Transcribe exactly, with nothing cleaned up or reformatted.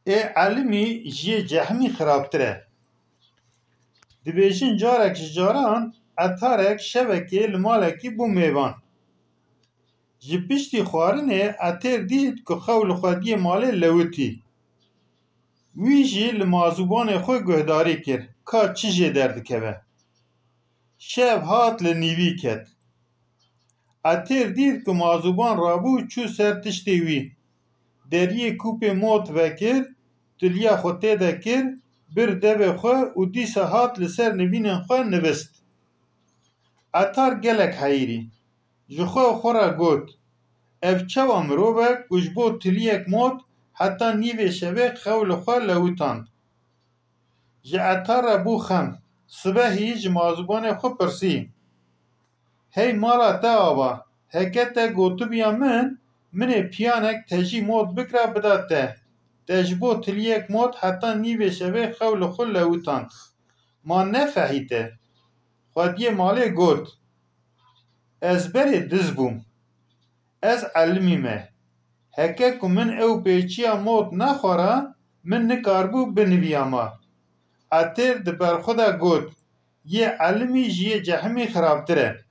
Ê Elimî ji yê Cehimî xirabtir e. Dibêjin carek ji caran Etarek şevekê li malekî bû mêvan. Ji piştî xwarinê Etêr dît ku xew li xwediyê malê lewitî. Wî jî li mazûbanê xwe guhdarî kir ka çi jê derdikeve. Şev hat li nîvî ket. Etêr dît ku mazûban rabû çû ser tiştê wî. Deriyê kûpê mot vekir, tiliya xwe tê de kir, bir devê xwe û dîsa hat li ser nivînên xwe nivist. Etar gelek heyirî. Ji xwe û xwe re got, Ev çawa mirov e ku ji bo tiliyek mot heta nîvê şevê xew li xwe lewitand? Ji Etar re bû xem. Sibehî ji mazûbanê xwe pirsî, Hey mala te ava, heke te gotibiya min, min ê piyanek tejî mot bikira bida te. Te ji bo tiliyek mot heta nîvê şevê xew li xwe lewitand. Ma nefehî te? Xwediyê malê got, Ez berê diz bûm. Ez Elimî me. Heke ku min ew pêçiya mot nexwara, min nikaribû biniviyama. Etêr di ber xwe de got, Yê Elimî ji yê Cehimî xirabtir e.